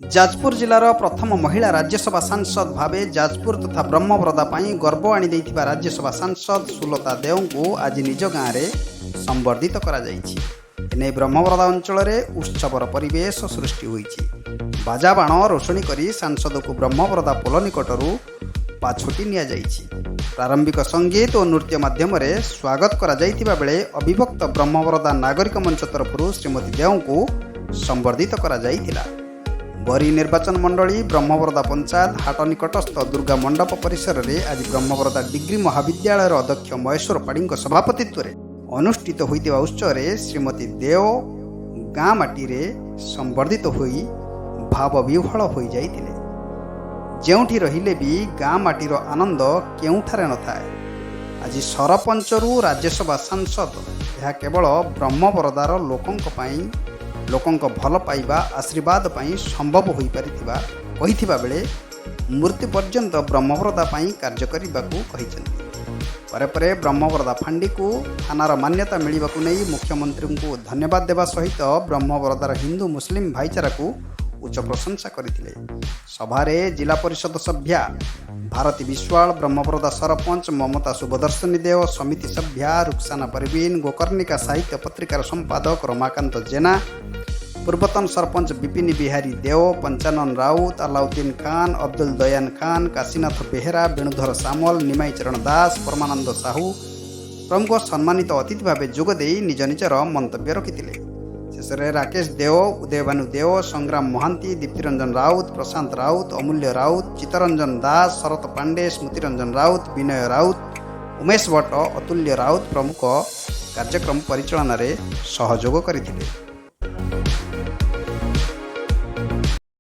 ଯାଜପୁର ଜିଲ୍ଲାର ପ୍ରଥମ ମହିଳା ରାଜ୍ୟସଭା ସାଂସଦ ଭାବେ ଯାଜପୁର ତଥା ବ୍ରହ୍ମବରଦା ପାଇଁ ଗର୍ବ ଆଣିଦେଇଥିବା ରାଜ୍ୟସଭା ସାଂସଦ ସୁଲତା ଦେଓଙ୍କୁ ଆଜି ନିଜ ଗାଁରେ ସମ୍ବର୍ଦ୍ଧିତ କରାଯାଇଛି। ଏନେଇ ବ୍ରହ୍ମବରଦା ଅଞ୍ଚଳରେ ଉତ୍ସବର ପରିବେଶ ସୃଷ୍ଟି ହୋଇଛି। ବାଜା ବାଣ ରୋଷଣୀ କରି ସାଂସଦକୁ ବ୍ରହ୍ମବରଦା ପୋଲ ନିକଟରୁ ପାଛୋଟି ନିଆଯାଇଛି। ପ୍ରାରମ୍ଭିକ ସଙ୍ଗୀତ ଓ ନୃତ୍ୟ ମାଧ୍ୟମରେ ସ୍ୱାଗତ କରାଯାଇଥିବା ବେଳେ ଅବିଭକ୍ତ ବ୍ରହ୍ମବରଦା ନାଗରିକ ମଞ୍ଚ ତରଫରୁ ଶ୍ରୀମତୀ ଦେଓଙ୍କୁ ସମ୍ବର୍ଦ୍ଧିତ କରାଯାଇଥିଲା। ବରୀ ନିର୍ବାଚନ ମଣ୍ଡଳୀ ବ୍ରହ୍ମବରଦା ପଞ୍ଚାୟତ ହାଟ ନିକଟସ୍ଥ ଦୁର୍ଗା ମଣ୍ଡପ ପରିସରରେ ଆଜି ବ୍ରହ୍ମବରଦା ଡିଗ୍ରୀ ମହାବିଦ୍ୟାଳୟର ଅଧ୍ୟକ୍ଷ ମହେଶ୍ୱର ପାଢ଼ୀଙ୍କ ସଭାପତିତ୍ୱରେ ଅନୁଷ୍ଠିତ ହୋଇଥିବା ଉତ୍ସବରେ ଶ୍ରୀମତୀ ଦେଓ ଗାଁ ମାଟିରେ ସମ୍ବର୍ଦ୍ଧିତ ହୋଇ ଭାବବିହ୍ୱଳ ହୋଇଯାଇଥିଲେ। ଯେଉଁଠି ରହିଲେ ବି ଗାଁ ମାଟିର ଆନନ୍ଦ କେଉଁଠାରେ ନଥାଏ। ଆଜି ସରପଞ୍ଚରୁ ରାଜ୍ୟସଭା ସାଂସଦ, ଏହା କେବଳ ବ୍ରହ୍ମବରଦାର ଲୋକଙ୍କ ପାଇଁ, ଲୋକଙ୍କ ଭଲ ପାଇବା, ଆଶୀର୍ବାଦ ପାଇଁ ସମ୍ଭବ ହୋଇପାରିଥିବା କହିଥିବା ବେଳେ ମୃତ୍ୟୁ ପର୍ଯ୍ୟନ୍ତ ବ୍ରହ୍ମବରଦା ପାଇଁ କାର୍ଯ୍ୟ କରିବାକୁ କହିଛନ୍ତି। ପରେ ପରେ ବ୍ରହ୍ମବରଦା ଫାଣ୍ଡିକୁ ଥାନାର ମାନ୍ୟତା ମିଳିବାକୁ ନେଇ ମୁଖ୍ୟମନ୍ତ୍ରୀଙ୍କୁ ଧନ୍ୟବାଦ ଦେବା ସହିତ ବ୍ରହ୍ମବରଦାର ହିନ୍ଦୁ ମୁସଲିମ ଭାଇଚାରାକୁ ଉଚ୍ଚ ପ୍ରଶଂସା କରିଥିଲେ। ସଭାରେ ଜିଲ୍ଲା ପରିଷଦ ସଭ୍ୟା ଭାରତୀ ବିଶ୍ୱାଳ, ବ୍ରହ୍ମବରଦା ସରପଞ୍ଚ ମମତା ଶୁଭଦର୍ଶିନୀ ଦେଓ, ସମିତି ସଭ୍ୟା ରୁକ୍ସାନା ପରବୀନ, ଗୋକର୍ଣ୍ଣିକା ସାହିତ୍ୟ ପତ୍ରିକାର ସମ୍ପାଦକ ରମାକାନ୍ତ ଜେନା, ପୂର୍ବତନ ସରପଞ୍ଚ ବିପିନ ବିହାରୀ ଦେଓ, ପଞ୍ଚାନନ ରାଉତ, ଆଲାଉଦ୍ଦିନ ଖାନ, ଅବଦୁଲ ଦୟାନ ଖାନ, କାଶୀନାଥ ବେହେରା, ବେଣୁଧର ସାମଲ, ନିମାଇ ଚରଣ ଦାସ, ପରମାନନ୍ଦ ସାହୁ ପ୍ରମୁଖ ସମ୍ମାନିତ ଅତିଥି ଭାବେ ଯୋଗ ଦେଇ ନିଜ ନିଜର ମନ୍ତବ୍ୟ ରଖିଥିଲେ। ଶେଷରେ ରାକେଶ ଦେଓ, ଉଦୟଭାନୁ ଦେଓ, ସଂଗ୍ରାମ ମହାନ୍ତି, ଦୀପ୍ତିରଞ୍ଜନ ରାଉତ, ପ୍ରଶାନ୍ତ ରାଉତ, ଅମୂଲ୍ୟ ରାଉତ, ଚିତ୍ତରଞ୍ଜନ ଦାସ, ଶରତ ପାଣ୍ଡେ, ସ୍ମୃତିରଞ୍ଜନ ରାଉତ, ବିନୟ ରାଉତ, ଉମେଶ ଭଟ୍ଟ, ଅତୁଲ୍ୟ ରାଉତ ପ୍ରମୁଖ କାର୍ଯ୍ୟକ୍ରମ ପରିଚାଳନାରେ ସହଯୋଗ କରିଥିଲେ।